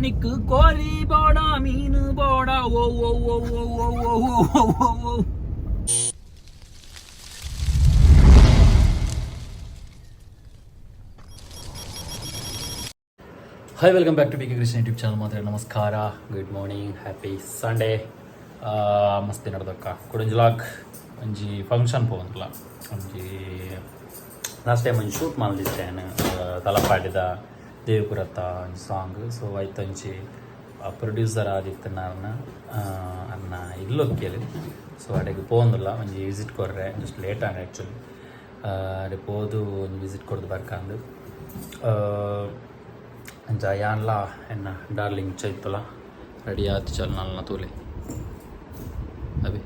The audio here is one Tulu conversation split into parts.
ನಿಕ್ ಕೋರಿ ಬೋಡ ಮೀನು ಬೋಡ ಓ ಓ ಓ ಓ ಓ ಓ ಓ ಓ ಓ. Hi, welcome back to B K Krishna YouTube channel. ಮಾತ್ರ ನಮಸ್ಕಾರ, ಗುಡ್ ಮಾರ್ನಿಂಗ್, ಹ್ಯಾಪಿ ಸಂಡೇ. ಮಸ್ತ್ ನಡ್ದಕ್ಕ ಕುಡಂಜಲಾಗ್ ಒಂಜಿ ಫಂಕ್ಷನ್ ಪೋವಂದ್ಲ. ಒಂಜಿ ಲಾಸ್ಟ್ ಟೈಮ್ ಒಂಜಿ ಶೂಟ್ ಮಲ್ದಿತ್ತೆ ತಲಪಾಡಿದ ದೇವಪುರತ್ತ ಒಂಜಿ ಸಾಂಗ್. ಸೊ ಐತೊಂಜಿ ಪ್ರೊಡ್ಯೂಸರ್ ಆದಿತ್ತನಾರ್ನ ಅನ್ನ ಇಲ್ಲೊಕ್ಕೇಲಿ. ಸೊ ಅಡೆಗೆ ಪೋಂದುಲ್ಲ, ಒಂಜಿ ವಿಸಿಟ್ ಕೊರ್ರೆ. ಜಸ್ಟ್ ಲೇಟ್ ಆಂಡ್ ಆ್ಯಕ್ಚುಲಿ. ಅಡೆ ಪೋದು ಒಂಜಿ ವಿಸಿಟ್ ಕೊರ್ದು ಬರ್ಕಂದು. ಅಂಚ ಯಾನ್ಲ ಎನ್ನ ಡಾರ್ಲಿಂಗ್ ಚೈತುಲ ರೆಡಿ ಆತು. ಚಲ್ ನಲ್ನ ತೂಲೆ. ಅಬಿ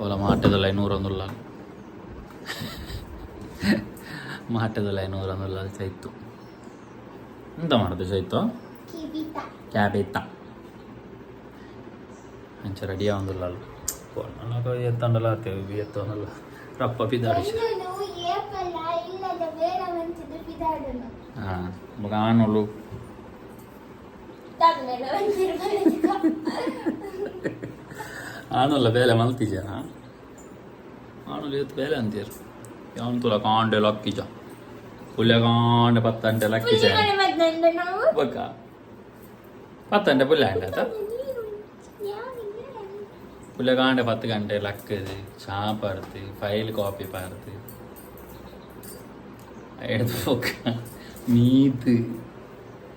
ಓಲ ಮಾಟೆದಲ್ಲ ನೂರೊಂದುಲ್ಲ, ಮಾಟೆದಲ್ಲ ನೂರೊಂದುಲ್ಲ. ಚೈತು ಎಂತ ಮಾಡುದು ಚೈತು? ಕ್ಯಾಬೇತ. ಅಂಚ ರೆಡಿ ಆವೊಂದುಲ್ಲ. ಎತ್ತಂಡಲ ಆತೇವೆ, ಎತ್ತೊಂದಲ್ಲ ರಪ್ಪ ಪಿದಾಡಿ. ಹಾಂ, ಬೊಕ ಆನೋಲು. ಆನೋಲ್ಲ ಬೇಲೆ ಮಲ್ತಿಜ. ಆನೋಲು ಇವತ್ತು ಬೇಲೆ ಅಂತೀರು. ಯಾವನ್ ತುಲ ಕಾಂಡೆ ಲಕ್ಕಿಜ, ಪುಲ್ಯ ಕಾಂಡೆ ಪತ್ತಂಟೆ ಲಕ್ಕಿಜ. ಬೊಕ ಪತ್ತಂಟೆ ಪುಲ್ಯ ಅಂಡೆ ಆತ. ಪುಲ್ಯ ಕಾಂಡೆ 10 ಗಂಟೆ ಲಕ್ಕದು, ಚಾ ಪರ್ದು, ಫೈಲ್ ಕಾಪಿ ಪಾರ್ದು, ಎಡ್ದು ಬೊಕ್ಕ ಮೀತ್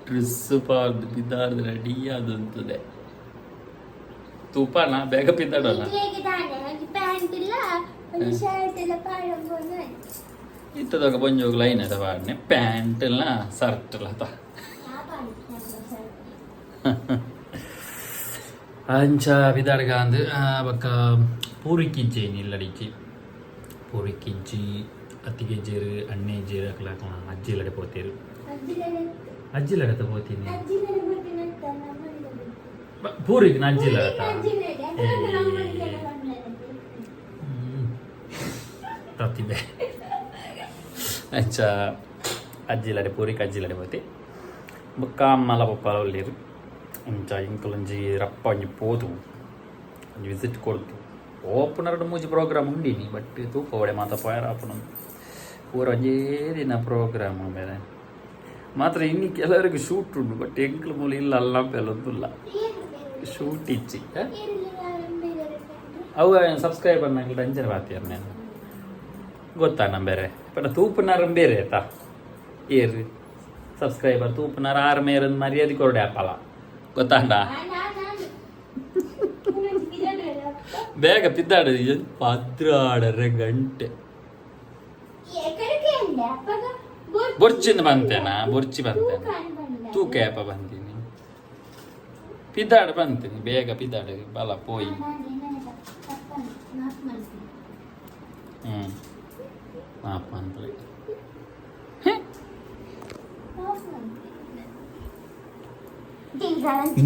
ಡ್ರೆಸ್ ಪಾರ್ದು ಪಿದಾರ್ದು ರೆಡಿ ಆದಂತದೆ. ತೂಪಾನ ಬೇಗ ಪಿದಾಡೋಣ. ಇತ್ತದಾಗ ಬಂಜೋಗ್ ಲೈನ್ ಅದ ಪಾಡ್ನೆ ಪ್ಯಾಂಟ್ ಎಲ್ಲ ಸರ್ಟ್ ಎಲ್ಲ ತ. ಅಂಚ ಪಿದಾಡ್ಗ ಅಂದ್. ಬೊಕ್ಕ ಪೂರಿಕಿಜ್ಜೆ ಇಲ್ಲಡಿಜ್ಜಿ, ಪೂರಿಕಿಜ್ಜಿ, ಅತ್ತಿಗೆಜ್ಜೇರು, ಅಣ್ಣೆಜ್ಜೇರು ಅಕ್ಲ ಅಜ್ಜಿ ಇಲ್ಲಡೆ ಪೋತೇರು. ಅಜ್ಜಿ ಲಡತ ಪೋತೀನಿ ಪೂರಿಗೆ ಅಜ್ಜಿ ಲಡತ ಪ್ರತಿಭೆ. ಅಂಚ ಅಜ್ಜಿಲಡೆ ಪೂರಿಗೆ ಅಜ್ಜಿಲಡೆ ಪೋತಿ. ಬೊಕ್ಕ ಅಮ್ಮಲ ಪಪ್ಪಲ ಉಲ್ಲೇರು. ಅಂಚ ಇಂಕುಲೊಂಜಿ ರಪ್ಪ ಒಂಜಿ ಪೋದು ಒಂಜಿ ವಿಸಿಟ್ ಕೊರ್ದು. ಓಪನರ್ ಮೂಜಿ ಪ್ರೋಗ್ರಾಮ್ ಉಂಡಿನಿ, ಬಟ್ ತೂಪ ಒಡೆ ಮಾತ ಪೋಯರ ಆಪುನ. ಪೂರ ಒಂಜೇ ದಿನ ಪ್ರೋಗ್ರಾಮ್ ಬೇರೆ ಮಾತ್ರ. ಇನ್ನು ಕೆಲವರಿಗೆ ಶೂಟ್ ಉಂಡು, ಬಟ್ ಎಂಕ್ಲು ಮೂಲ ಇಲ್ಲ ಅಲ್ಲ, ಪೆಲೊಂದುಲ್ಲ ಶೂಟ್ ಇಚ್ಚಿ. ಅವು ಸಬ್ಸ್ಕ್ರೈಬರ್ ನಂಗೆ ಅಂಚನೆ ಬಾತಿಯರ್ ನಾನು ಗೊತ್ತಾ ನಮ್ಮ ಬೇರೆ. ಬಟ್ ತೂಪುನಾರ ಬೇರೆ ಆಯ್ತಾ? ಏರ್ ಸಬ್ಸ್ಕ್ರೈಬರ್ ತೂಪುನಾರ ಆರು ಮೇರ ಮರ್ಯಾದೆ ಕೊರಡೆ ಅಪ್ಪಲ ಗೊತ್ತಾಂಡ. ಬೇಗ ಪಿದ್ದಾಡು, 12.5 ಗಂಟೆ. ಬೊರ್ಚಿಂದ ಬಂತೇನಾ? ಬೊರ್ಚಿ ಬಂತೇನ? ತೂಕ ಏಪ ಬಂತೀನಿ? ಪಿದ್ದಾಡು ಬಂತೀನಿ, ಬೇಗ ಪಿದ್ದಾಡು ಬಲ ಪೋಯಿ. ಮಾಪ್ ಮನ್ಪುಲೆ.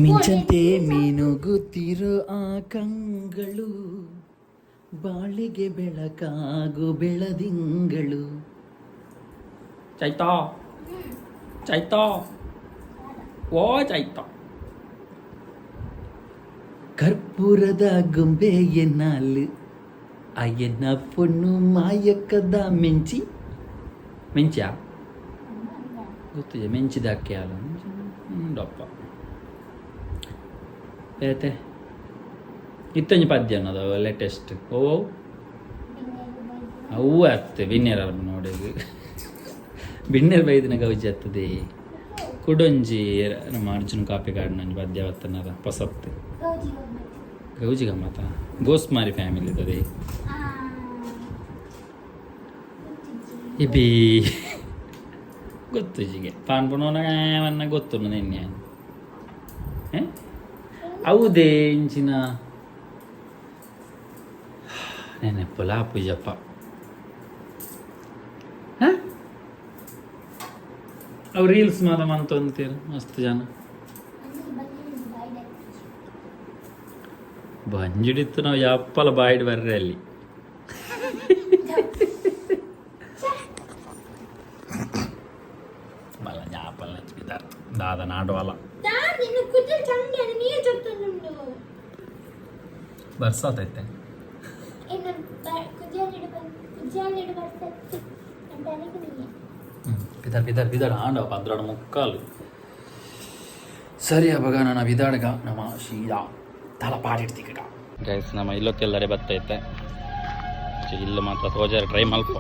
ಮಿಂಚಂತೆ ಮೀನುಗುತ್ತಿರೋ ಆ ಕಂಗಳು, ಬಾಳಿಗೆ ಬೆಳಕಾಗು ಬೆಳದಿಂಗಳು. ಚೈತಾ, ಚೈತಾ, ಓ ಚೈತಾ. ಕರ್ಪೂರದ ಗೊಂಬೆ ಎನ್ನಾಲು ಅಯ್ಯನ ಪೊಣ್ಣು ಮಾಯಕ್ಕದ ಮೆಂಚಿ ಮೆಂಚಿಯಾ ಗೊತ್ತಿದೆ. ಮೆಂಚಿದ ಅಕ್ಕಿ ಹಾಲು ಡಪ್ಪ ಬೇತೆ ಇತ್ತೊಂಜಿ ಪದ್ಯ ಅನ್ನೋದು ಲೇಟೆಸ್ಟ್. ಓ ಅವು ಅತ್ತೆ ಬಿನ್ನೇರ ನೋಡಿ, ಬಿನ್ನೇರ್ ಬೈದಿನ ಗೌಜಿ ಆಗ್ತದೆ. ಕುಡೊಂಜಿ ನಮ್ಮ ಅರ್ಜುನ್ ಕಾಪಿ ಕಾಡಿನ ಪದ್ಯ ಬತ್ತನದ ಪೊಸತ್ತು ಗೌಜಿ ಗಮ್ಮತ ಗೋಸ್ಮಾರಿ ಫ್ಯಾಮಿಲಿ ತದೆ. ಇಬಿ ಗೊತ್ತು ಜಿಗೆ ಪಾನ್ ಪುನೋನ ಗೊತ್ತು ನಿನ್ನೆ ಹೌದೇ ಇಂಚಿನ ನೆನಪುಲ ಪೂಜಪ್ಪ. ಅವು ರೀಲ್ಸ್ ಮಾತ ಮಂತೊಂತೀರ ಮಸ್ತ್ ಜನ. ಬಂಜಿಡಿತ್ತು ನಾವು ಯಪ್ಪಲ ಬಾಯಿಡ್ ಬರ್ರೆ ಅಲ್ಲಿ. ಮಲ್ಲ ಜ್ಞಾಪಲ್. ದಾದ ನಾಡುವಲ್ಲ. ದಾದ ಕುಜಲ್ ಚಂಡಿ ನೀರು ಚೊತ್ತುಂಡು. ಬರ್ಸಾತ್ ಐತೆ. ಇನ್ನು ಕುಜಲ್ ಕುಜಲ್ ಬರ್ಸತ್ತು ಅಂತ. ಬಿದಾರ್ ಬಿದಾರ್ ಬಿದಾರ್ ಆಂಡವ ಪದ್ರಾಡು ಮುಕ್ಕಾಲು. ಸರಿ ಅವಾಗ ನಾನು ಬಿದಾಡ್ಗ ನಮ್ಮ ಶೀದಾ ತಲಪಾಡಿಡ್ತೀಗ. ಗೈಸ್, ನಮ್ಮ ಇಲ್ಲೊಕ್ಕೆಲ್ಲರೆ ಬತ್ತೈತೆ. ಇಲ್ಲ ಮಾತ್ರ ತೋಜಾರ ಟ್ರೈ ಮಲ್ಪ.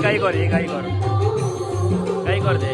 ಕೈ ಕೊರ್, ಈ ಕೈ ಕೊರ್, ಕೈ ಕೊರ್ದೆ.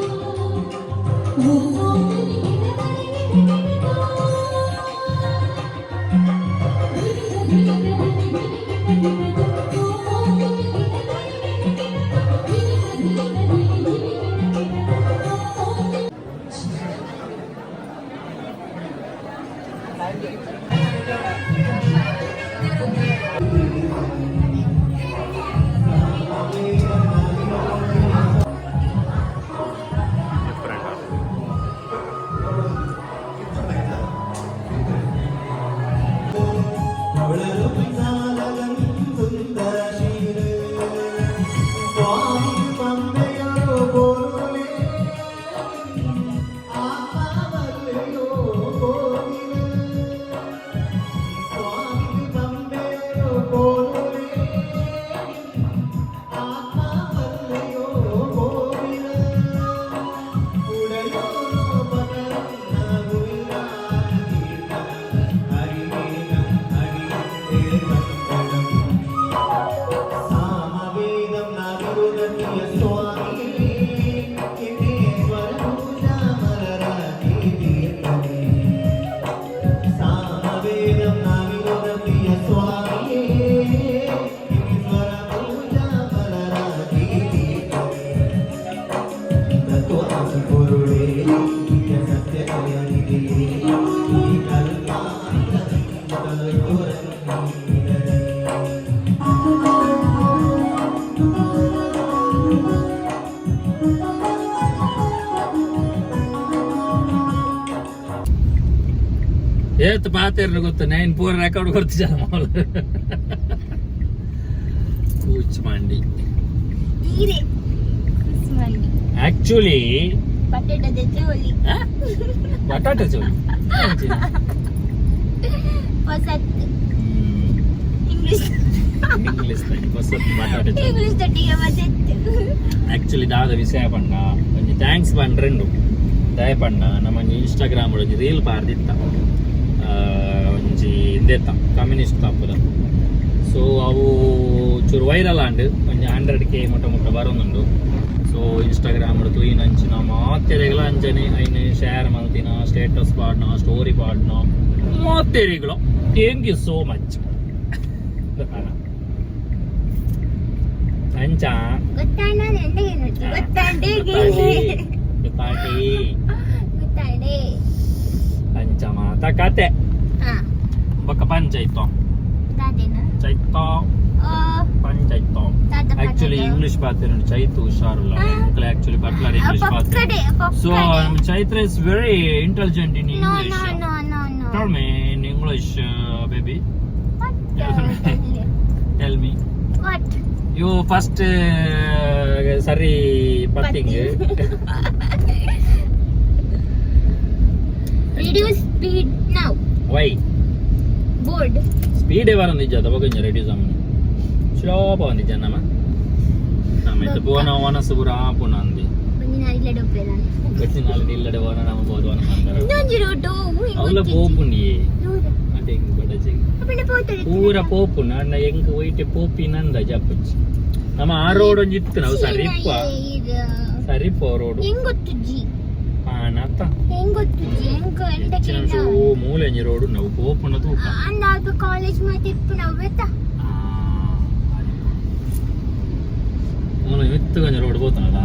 ಏತ್ ಪಾತೆರ್ನ ಗೊತ್ತು, ನೈನ್ ಪೂರ ರೆಕಾರ್ಡ್ ಕೊಡ್ತಿದ್ದ ಮಾಮೂಲು. ಕೂಚ್ ಮಂಡಿ. ಆಕ್ಚುಲಿ ಬಟಾಟೆ ಚೋಲಿ. ಬಟಾಟೆ ಚೋಲಿ. ಹೊಸತ್ತು ಇಂಗ್ಲಿಷ್. ಇಂಗ್ಲಿಷ್ ಹೊಸತ್ತು ಬಟಾಟೆ ಚೋಲಿ. ಇಂಗ್ಲಿಷ್ ದೊಟ್ಟಿಗೆ ಹೊಸತ್ತು. ಆಕ್ಚುಲಿ ದಾದ ವಿಷಯ ಪಂಡ, ಒಂಜಿ thanks ಪಂಡ್ರೆಂಡು ದಯ ಪಂಡ, ನಮ್ಮ ಒಂಜಿ ಇನ್ಸ್ಟಾಗ್ರಾಮ್ ಒಂಜಿ ರೀಲ್ ಪಾರ್ದಿತ್ತ, ಒಂಜಿ ಇಂದೆತ್ತ ಕಮ್ಯುನಿಸ್ಟ್ ತಪ್ಪುದ. ಸೊ ಅವು ಚೂರು ವೈರಲ್ ಆಂಡ್, ಒಂಜಿ 100K ಮುಟ್ಟ ಮುಟ್ಟ ಬರೋದುಂಡು. ಸೊ ಇನ್ಸ್ಟಾಗ್ರಾಮ್ ತೂಯಿನಂಚಿನ ಮಾತೆರೆಗ್ಲ ಅಂಚನೆ ಐನ್ ಶೇರ್ ಮಲ್ತಿನ, ಸ್ಟೇಟಸ್ ಪಾಡ್ನ, ಸ್ಟೋರಿ ಪಾಡ್ನ ಮಾತೆರೆಗ್ಲ thank you so much ಅಂಚ. ಗೊತ್ತಾಂಡ. ಗೊತ್ತಾಂಡೆ. ಗೊತ್ತಾಂಡಿ. ಗೊತ್ತಾಂಡೆ. ಅಂಚ ಮಾತ ಕತೆ. ಬೊಕ್ಕ ಪಂಚಾಯ್ತು. ದಾದೇನ? ಚೈತ. ಪಂಚಾಯ್ತು. ಆಕ್ಚುಲಿ ಇಂಗ್ಲಿಷ್ ಪಾತೆರ ಚೈತು ಹುಷಾರುಲ್ಲ. ಆಕ್ಚುಲಿ ಬಟ್ಲರ್ ಇಂಗ್ಲಿಷ್ ಪಾತೆರ. So Chaitra is very intelligent in English. No, no, no. Tell me in English, baby. Tell me. What? You first ಸರಿ ಪತ್ತಿಂಗ್. Reduce speed now. Why? Board. Speed. ಸ್ಪೀಡೇ ಬರಂದಿಜ್ಜ ಬೊಕ ರೆಡ್ಯೂಸ್ ಆಮನೆ ಸ್ಲೋ ಪೋಂದಿಜ್ಜ ನಮ್ಮ ನಮ್ಮ ಇತ್ತೆ ಪೋನ ವನಸು ಪೂರ ಆಪುನ ಅಂದಿ. ಒಂಜಿ ನಾಲ್ ಇಲ್ಲಡೆ. ಗಟ್ಟಿ ನಾಲ್ ಇಲ್ಲಡೆ ಹೋನ ನಮ್ಮ ಬೋದು ವನಸ ಅಂತಾರೆ. ಇನ್ನೊಂಜಿ ರೋಟು. ಅವಲ ಪೋಪುಂಡಿಯೇ ಅಟೆ ಬಡಜೆ. ಅಪ್ಪನ ಪೋತಡೆ. ಪೂರ ಪೋಪುಂಡು ಅಣ್ಣ ಎಂಕ್ ಒಯ್ಟೆ ಪೋಪಿನ ಅಂದಾಜ್ ಅಪ್ಪುಜಿ. ನಮ್ಮ ಆ ರೋಡ್ ಒಂಜಿ ಇತ್ತು ನಾವು ಸರಿಪ್ಪ ಸರಿಪ್ಪ ರೋಡ್. ಹೆಂಗ್ ಗೊತ್ತುಜ್ಜಿ? ಆನತ್ತ. ಹೆಂಗ್ ಗೊತ್ತುಜ್ಜಿ ಹೆಂಗ್ ಎಂತ? ಹೆಚ್ಚಿನ ಅಂಶ ಓ ಮೂಲೆ ಒಂಜಿ ರೋಡ್ ನಾವು ಪೋಪುಂಡ ತೂಕ. ಅಂದ ಕಾಲೇಜ್ ಮಾತ ಇಪ್ಪುನ ಅವ್ವೆತ್ತ. ಮೂಲ ಮಿತ್ತು ಒಂಜಿ ರೋಡ್ ಪೋತನಲ್ಲ,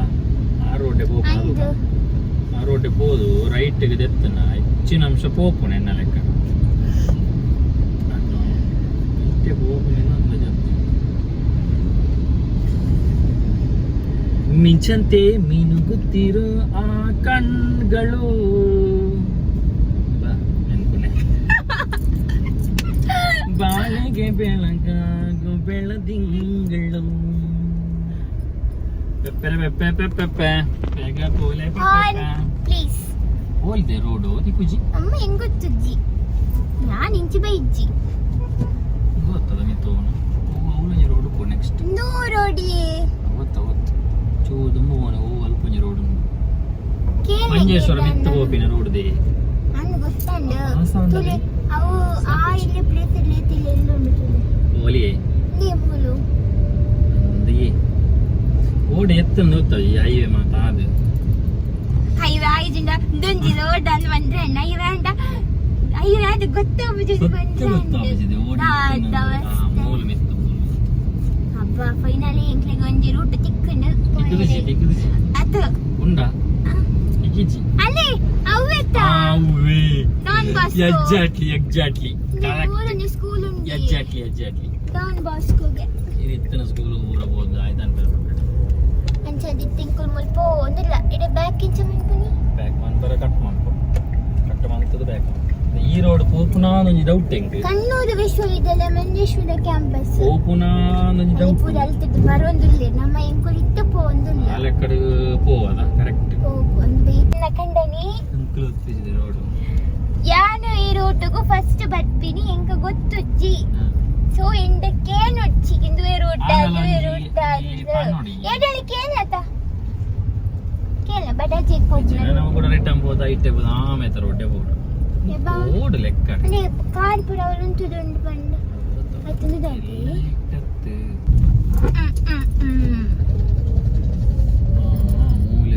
ಆ ರೋಡ್ ಪೋಪುನ. ಅಂದು. ಆ ರೋಡ್ ಪೋದು ರೈಟ್ಗೆ ದೆತ್ತನ ಹೆಚ್ಚಿನ ಅಂಶ ಪೋಪುನ ಎನ್ನ ಲೆಕ್ಕ. ಇತ್ತೆ ಪೋಪುನ ಅಂದಾಜ್ ಅಪ್ಪುಜಿ. ಮಿಂಚಂತೆ ಮಿನುಗುತ್ತಿರೋ ಆ ಕಣ್ಗಳು ಬಾ, ನೆನ್ಪುನೆ ಬಾಳಿಗೆ ಬೆಳಗಾಗು ಬೆಳದಿಂಗಳು ಪೆಪ್ಪೆರೆ ಪೆಪ್ಪೆ ಪೆಪ್ಪೆ ಬೇಗ ಪೋಲೆ. ಹಾನ್ ಪ್ಲೀಸ್. ಹೋಲ್ದೆ ರೋಡು ದಿಕ್ಕುಜಿ. ಅಮ್ಮ ಹೆಂಗ್ ಗೊತ್ತುಜ್ಜಿ, ನಾನ್ ಇಂಚಿ ಬೈಜ್ಜಿ. ಗೊತ್ತದ ಮಿತ್ತು ಅವಳೊಂಜಿ ರೋಡ್ ಪೋ ನೆಕ್ಸ್ಟ್. ನೋ ರೋಡಿ. ಗೊತ್ತ ಗೊತ್ತು ಚೂ ದುಂಬು ಮೋನೆ ಓ ಅಲ್ಪ ಒಂಜಿ ರೋಡ್ ಉಂಡು ಮಂಜೇಶ್ವರ ಮಿತ್ತು ಪೋಪಿನ ರೋಡ್ they. ಅಂದ್ ಗೊತ್ತಂಡು. ಹಾಸನದಲ್ಲಿ? ತುಲೆ ಅವು ಆ ಇಲ್ಲಿ ಪ್ಲೇಸ್ ಇಲ್ಲಿ ಇಲ್ಲಿ ಎಲ್ಲ ಉಂಟು ತುಲೆ. ಓಲಿಯೇ. ಇಲ್ಲಿ ಮೂಲು. ಅಂದಿಯೇ ಓಡ್ ಎತ್ತಂದು ಗೊತ್ತ ಈ ಹೈವೇ ಮಾತ ಅದು. ಹೈವೇ ಆಯ್ಜಿಂಡ ದೊಂಜಿ ರೋಡ್ ಅಂದ್ ಬಂದ್ರೆ ಹೈವೇ ಅಂಡ ಹೈವೇ ಅದು ಗೊತ್ತಾಗುದು. ಸತ್ಯ. ಬಂದ್ರೆ ಗೊತ್ತಾಗುತ್ತದೆ ಓಡ್ ಮೂಲ ಮಿತ್ತು ಮೂಲ. ಅಬ್ಬ, ಫೈನಲಿ ಎಂಕ್ಲೆಗ್ ಒಂಜಿ ರೂಟ್ ತಿಕ್ಕುಂಡು. ತಿಕ್ಕುದಿಜಿ ತಿಕ್ಕುದಿಜಿ. ಅದು. ಉಂಡಾ ಇಕ್ಕಿಜಿ. ಅಲ್ಲಿ ಅವ್ವೆತ್ತ. ಆವ್ವೇ. Don Bosco. Exactly exactly correct. ಮೂಲೊಂಜಿ school ಉಂಡು. Exactly exactly. Don ಬಾಸ್ಕೋಗೆ. ಇದು ಇತ್ತನ ಸ್ಕೂಲ್ ಊರ ಬೋದು ಆಯ್ತು ಅಂತ. ಅಂಚ ತಿಂಕುಲ್ ಮುಲ್ಪ ಒಂದಿಲ್ಲ ಇಡೆ ಬ್ಯಾಕ್ ಇಂಚ ಮನ್ಪುನಿ. ಬ್ಯಾಕ್ ಮನ್ಪರ ಕಟ್ ಮನ್ಪು ಕಟ್ ಮಂತದ ಬ್ಯಾಕ್ ಈ ರೋಡ್ ಪೋಪುನಾ ಒಂಜಿ ಡೌಟ್ ಎಂಕ್. ಕಣ್ಣೂರು ವಿಶ್ವವಿದ್ಯಾಲಯ ಮಂಜೇಶ್ವರ ಕ್ಯಾಂಪಸ್. ಪೋಪುನಾ ಒಂಜಿ ಡೌಟ್. ಪೂರ ಅಲ್ತದ್ದು ಬರೋಂದುಲ್ಲೆ ನಮ್ಮ ಎಂಕುಲು ಇತ್ತ ಪೋಂದುಲ್ಲ. ಆಲೆಕ್ಕಡೆ ಪೋವದ ಕರೆಕ್ಟ್. ಒಂದು ಬೇಯ್ತನ ಕಂಡನಿ. ಅಂಕಲ್ ಒತ್ತಿಸಿದೆ ರೋಡ್. ಯಾನು ಈ ರೂಟ್ಗೂ ಫಸ್ಟ್ ಬರ್ತೀನಿ ಎಂಕ ಗೊತ್ತುಜ್ಜಿ. ಸೊ ಎಂಡ ಕೇನೊಚ್ಚಿ ಇಂದುವೆ ರೂಟ್ ಆಂಡಲ ಅದುವೆ ಒಂಜಿ ರೂಟ್. ಈ ಪನ್ನೊಡಿ. ಏಡಲಿ ಕೇನತ ಕೇನ ಬಡಜೆ ಪೋಪುನ. ನಾವು ಕೂಡ ರಿಟರ್ನ್ ಪೋದ ಇಟ್ಟೆ ಪೋದ ಆಮೇತ ರೋಡ್ಡೆ ಪೋಡು. ಎಬ್ಬಾ. ಓಡು ಲೆಕ್ಕ. ಅಂದ್ರೆ ಕಾರ್ ಪೂರ ಅವರು ಉಂಟುದುಂಡು ಪಂಡ ಅತ್ತೊಂದು ದಾಟಿ.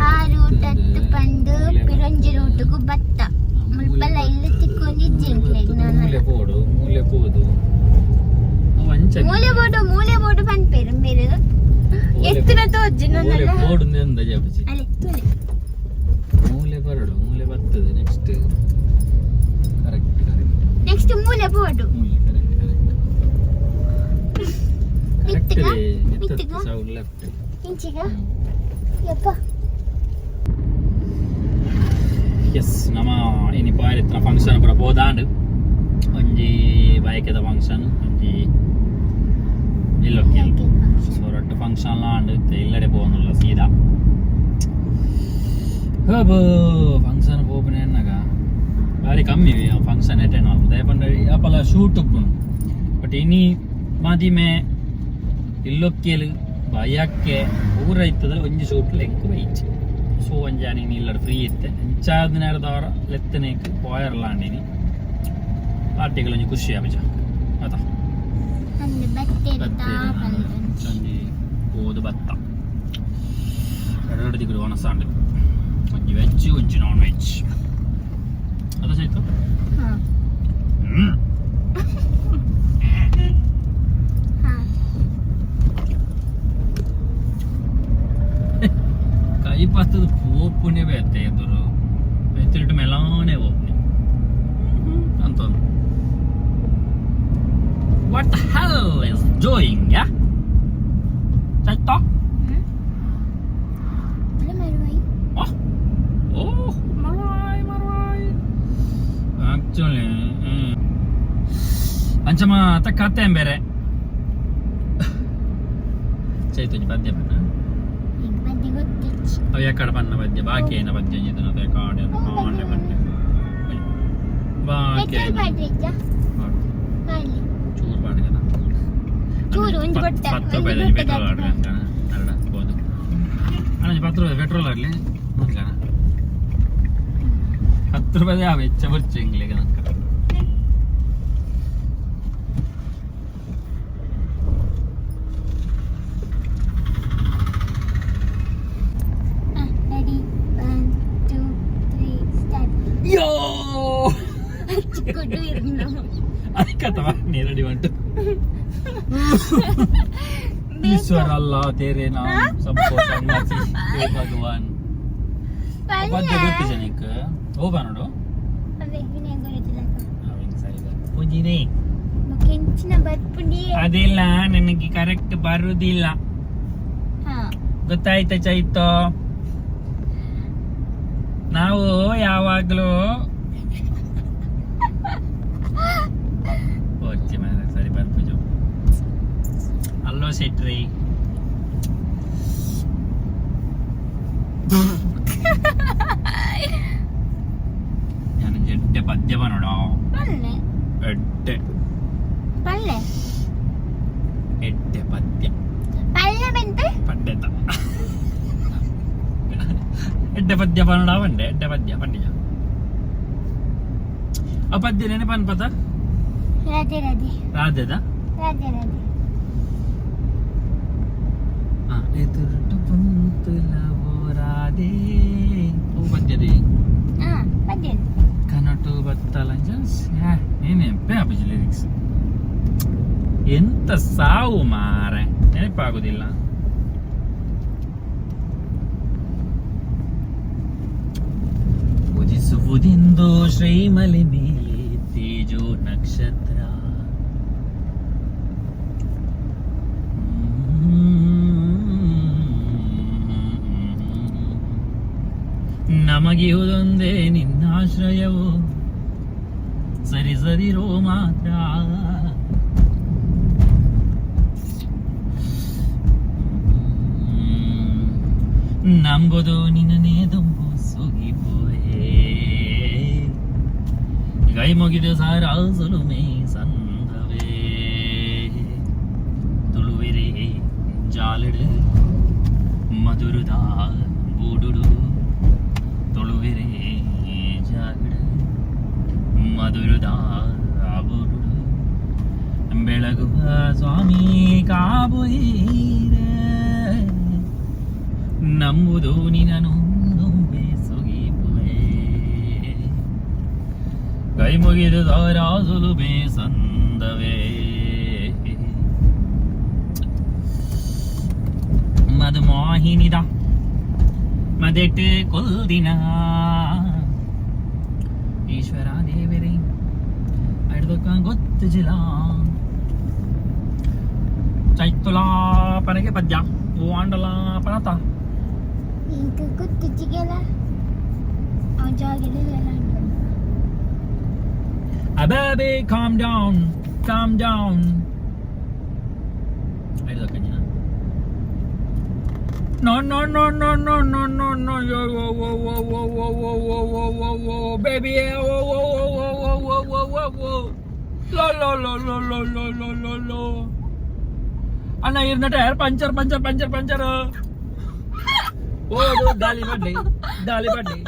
ಆ ರೂಟ್ ಅತ್ತು ಪಂಡು ಪಿರಂಜಿ ರೂಟ್ಗೂ ಬತ್ತ ಮುಲ್ಪಲ ಇಲ್ಲಿ ತಿಕ್ಕೊಂದಿಜ್ಜಿ ಎಂಕ್ಲೆಗ್. ಮೂಲೆ ನಾನು ಪೋಡು ಮೂಲೆ ಪೋದು ಅವು ಅಂಚ. ಮೂಲೆ ಬೋಡು ಮೂಲೆ ಬೋಡು ಪನ್ಪೇರು ಮೇರು ಎತ್ತುನ ತೋಜಿ. ಮೂಲೆ ನನ್ನಲ್ಲ. ಪೋಡು ಅಂದಾಜ್ ಅಪ್ಪುಜಿ. ಅಲೆ ತುಲೆ. ಮೂಲೆ ಬರಡು ಮೂಲೆ ಬರ್ತದೆ ನೆಕ್ಸ್ಟ್ ಕರೆಕ್ಟ್ ಕರೆಕ್ಟ್. ನೆಕ್ಸ್ಟ್ ಮೂಲೆ ಬೋಡು. ಮೂಲೆ ಕರೆಕ್ಟ್ ಕರೆಕ್ಟ್ ಕರೆಕ್ಟ್. ಮಿತ್ತುಗ? ಮಿತ್ತುಗ? Sound left. ಇಂಚಿಗ ಯಪ್ಪ. ಎಸ್ ನಮ್ಮ ಇನಿ ಪಾರಿತ್ತಿನ ಫಂಕ್ಷನ್ ಪೂರ ಪೋದಾಂಡ್. ಒಂಜಿ ಬೈಕೆದ ಫಂಕ್ಷನ್ ಒಂಜಿ ಇಲ್ಲೊಕ್ಕೆ. ಸೊ ರಡ್ಡ್ ಫಂಕ್ಷನ್ ಆಂಡ್ ಇತ್ತೆ ಇಲ್ಲಡೆ ಪೋವೊಂದುಲ್ಲ ಸೀದಾ. ಫಂಕ್ಷನ್ ಪೋಪುನೆ ಎನ್ನಗ ಬಾರಿ ಕಮ್ಮಿ ಫಂಕ್ಷನ್ ಅಟೆಂಡ್ ಮಲ್ಪುದು ದಾಯೆ ಪಂಡ ಅಪಲ ಶೂಟ್ ಉಪ್ಪುಂಡು. ಬಟ್ ಇನಿ ಮದಿಮೆ ಇಲ್ಲೊಕ್ಕೆಲ್ ಬಯಕ್ಕೆ ಪೂರ ಇತ್ತದ ಒಂಜಿ ಶೂಟ್ ಲೆಂಕ್ ಬೈಚಿ. ಸೊ ಒಂಜಿ ಆನಿ ಇಲ್ಲಡ್ ಫ್ರೀ ಇತ್ತೆ ಅಂಚಾದ ನೇರದವರ ಲೆತ್ತನೇಕ್ ಪೋಯರ್ಲ ಅಂಡಿನಿ ಪಾರ್ಟಿಗಳು ಒಂಜಿ ಖುಷಿ ಆಪುಜ ಅತ. ಅಂದ್ ಬತ್ತೇರು ತಾ ಪಂದ್. ಒಂಜಿ ಪೋದು ಬತ್ತ ಎರಡು ದಿಕ್ಕುಡು ಒಣಸಾಂಡ್ ಒಂಜಿ ವೆಜ್ ಒಂಜಿ ನಾನ್ ವೆಜ್ ಅದ ಸಹಿತ. ಹಾ ಹಾ. ಕೈ ಪತ್ತದ ಪೋಪುನೆ ಬೇತೆ ಎದುರು ಎತ್ತಿಟ್ಟು ಮೆಲಾನೆ ಪೋಪುನೆ ಅಂತ. What the hell is doing, yeah? Chaito? ಅಲ್ಲ ಮರುವೈ. Oh, oh, ಮರ್ವಾಯ್ ಮರ್ವಾಯ್. ಆಕ್ಚುಲಿ ಅಂಚ ಮಾತ ಕತೆ ಬೇರೆ ಚೈತನ್ಯ ಪದ್ಯ ಬನ್ನ. ಈಗ ಬದ್ದಿ ಗೊತ್ತಿಚ್ಚಿ. ಅವು ಎಕ್ಕಡ ಪನ್ನ ಪದ್ಯ ಬಾಕಿ ಏನ ಪದ್ಯ ಇದನ್ನ ಕಾಡೆ ಕಾಂಡೆ ಪದ್ಯ ಬಾಕಿ. ಪೆಟ್ರೋಲ್ ಪಾಡ್ರಿಜ್ಜ? ಪಾಡು. ಮಾಡ್ಲಿ. ಚೂರು. ಒಂಜಿ ಬೊಟ್ಟ, ಪತ್ತು ಒಂಜಿ ರೂಪಾಯಿ ಬೊಟ್ಟ ಪೆಟ್ರೋಲ್ ದಾತ್. ಆಡ್ರಿ ಅಂತ ಅಲ್ಲ ಬೋದು ಅಣ್ಣ 10 ರೂಪಾಯಿ ಪೆಟ್ರೋಲ್ ಆಡ್ಲಿ ಮೊದ್ಲಣ 10 ರೂಪಾಯಿ ಯಾವ ಹೆಚ್ಚ ಬರ್ಚು ಇಂಗ್ಲಿಗೆ ನಂಗೆ. Ready, 1 2 3 start. ಯೋ. ಚಿಕ್ಕುಡ್ಡು ಇರ್ನು. ಅದಕ್ಕತ್ತವ ನೀ ರೆಡಿ ಉಂಟು. ಈಶ್ವರ ಅಲ್ಲ ತೇರೆ ನಾಮ್ ಸಬ್ಕೋ ಸನ್ಯಾಸಿ ಹೇ ಭಗವಾನ್. ಪದ್ಯ ಗೊತ್ತು ಜನಕ್ಕೆ ಹೋಗ ನೋಡು. ಅವೇ ವಿನಯ ಗೊತ್ತಿಲ್ಲ. ಪೂಜಿನೇ. ಕೆಂಚಿನ ಬರ್ಪುಂಡಿ. ಅದಿಲ್ಲ, ನನಗೆ ಕರೆಕ್ಟ್ ಬರುದಿಲ್ಲ. ಹಾ. ಗೊತ್ತಾಯ್ತ ಚೈತೋ? ನಾವು ಯಾವಾಗ್ಲೂ ಓಕೆ ಮಾರ್ರೆ, ಸರಿ ಬರ್ಪುಜು ಅಲ್ಲೋ ಶೆಟ್ರಿ. ನಾನು ಜಡ್ಡೆ ಪದ್ಯ ನೋಡ. ಪಲ್ಲೆ. ಎಡ್ಡೆ. ಪಲ್ಲೆ. ಎಡ್ಡೆ ಪದ್ಯ. ಪಲ್ಲೆ ಬಂತೆ. ಪಡ್ಡೆತ ಎಡ್ಡೆ ಪದ್ಯ ಪನ್ನಡ ಪಂಡೆ ಎಡ್ಡೆ ಪದ್ಯ ಪಂಡಿಜ ಆ ಪದ್ಯ ನೆನಪನ್ ಪದ. ರಾಧೆ ರಾಧೆ. ರಾಧೆದ. ರಾಧೆ ರಾಧೆ. ಎದುರುಟು ಪುಂತುಲವೋ ರಾಧೆ ಓ ಪದ್ಯದೆ. ಹಾ, ಪದ್ಯ. ಕನಟು ಬತ್ತಲಂಜನ್ಸ್ ನೆನಪೇ ಆಪುಜಿ ಲಿರಿಕ್ಸ್. ಎಂತ ಸಾವು ಮಾರೆ, ನೆನಪಾಗುದಿಲ್ಲ. ಉದಿಸುವುದೆಂದು ಶ್ರೀಮಲಿ ಮೇಲೆ ತೇಜೋ ನಕ್ಷತ್ರ. ನಮಗಿಹುದೊಂದೇ ನಿನ್ನಾಶ್ರಯವು ಸರಿ ಸರಿರೋ ಮಾತ್ರ. ನಂಬುದು ನಿನ್ನನೇ ದುಂಬು ಸುಗಿಪುವೆ ಕೈ ಮುಗಿದು ಸಾರಾಸುಲುಮೆ ಸಂದವೇ ತುಳುವಿರೆ ಜಾಲಿಡು ಮಧುರುದ ಬೂಡುಡು ತುಳುವಿರೆ ಜಾಲಿಡು ಮಧುರುದ ಬೂಡುಡು ಬೆಳಗುವ ಸ್ವಾಮಿ ಕಾಬುಹೀರೆ ನಂಬುದು ನಿನನು ದುಂಬೆ ಸುಗಿಪುವೆ ಕೈ ಮುಗಿದು ಸಾರಾಸುಲುಮೆ ಸಂದವೇ ಮಧುಮೋಹಿನಿದ ಮದೆಟ್ ಕೊಲ್ದಿನ ಈಶ್ವರ ದೇವರೇ ಅಡ್ದಕ್ಕ ಗೊತ್ತುಜಿಲ ಚೈತುಲಾ ಪನಗೆ ಪದ್ಯ ಓ ಆಂಡಲ ಪನತ. ಇಂಕ ಗೊತ್ತಿಜ್ಜಿಗೆಲ್ಲ ಅವ ಜಾಗೆಲ್ಲ. Baby, calm down, calm down. ಅಡ್ದಕ್ಕ. No, no, no, no, no, no, no, no, yo, wo, wo, wo, wo, wo, wo, wo, wo, wo, wo, baby, wo, wo, wo, wo, wo, wo, wo, wo, wo. Lo, lo, lo, lo, lo, lo, lo, lo, lo. ಅಣ್ಣ ಇರ್ನ tyre puncture puncture puncture puncture ಓ ಗಾಲಿ ಬಡ್ಲಿ ಗಾಲಿ ಬಡ್ಲಿ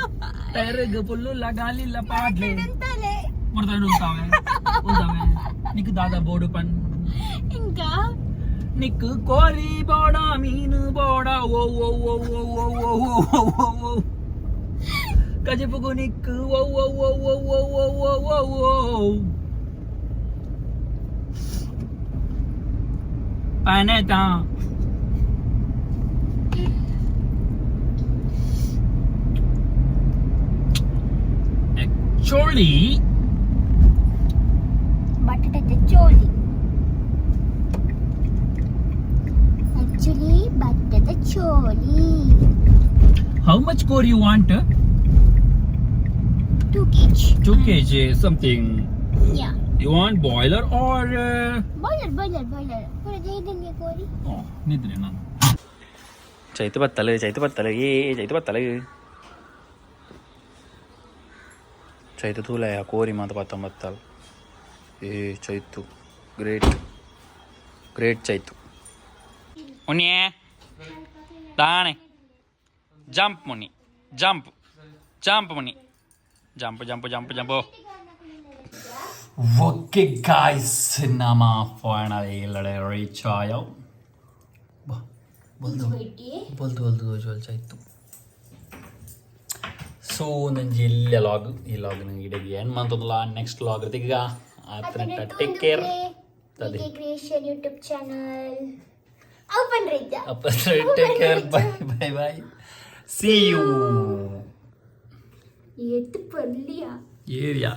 ಟೈರ್ ಫುಲ್ಲು ಗಾಲಿ ಇಲ್ಲ ಪಾಡ್ಲಿ. ಎಂತಲೆ? ಮುರ್ತಾನೆ ఉంటాವೆ ఉంటాವೆ నీకు దాదా బోడు పన్. ఇంకా ನಿಕ್ಕು ಕೋರಿ ಬೋಡ ಮೀನು ಬೋಡ ಓ ಓ ಓ ಓ ಓ ಓ ಓ ಓ ಓ ಓ ಕಜಿಪುಗು ನಿಕ್ಕು ಓ ಓ ಓ ಓ ಓ ಓ ಓ ಓ ಓ ಪನೆತ. ಆಕ್ಚುಲಿ ಬಟಾಟೆ ಚೋಲಿ, ಆಕ್ಚುಲಿ ಬಟ್ಟದ ಚೋಲಿ. How much core you want? 2 kg. 2 kg something. Yeah. You want boiler or boiler, boiler, boiler ಪೂರ ಜೈದನ್ಯ ಕೋರಿ. ನಿದ್ರೆ ನಾನು ಚೈತು ಬತ್ತಲೆ ಚೈತು ಬತ್ತಲೆ ಏ ಚೈತು ಬತ್ತಲೆ ಚೈತು ತೂಲ ಕೋರಿ ಮಾತ ಪತ್ತೊಂಬತ್ತಲ್ ಏ ಚೈತು ಗ್ರೇಟ್ ಗ್ರೇಟ್ ಚೈತು. ಮುನ್ನಿ ದಾನೆ jump Munni, jump jump Munni, jump jump jump jump. Okay guys, ನಮ್ಮ ಫೈನಲ್ ಇಲ್ಲಡೆ ರೀಚ್ ಆಯೋ. ಬಲ್ದು ಬಲ್ದು ಬಲ್ದು ತೋಜು. ಸೊ ಒಂದೊಂಜಿ ಇಲ್ಲ ಲಾಗ್, ಈ ಲಾಗ್ ನಂಗೆ ಇಡೀ ಏನು ಮಂತದಲ್ಲ. ನೆಕ್ಸ್ಟ್ ಲಾಗ್ ತಿಕ್ಕ ಆತನ. Take care. Creation YouTube channel open ರೈತ. Take care, bye bye bye, see you. ಎತ್ತು ಪರ್ಲಿಯಾ. ಏರಿಯಾ.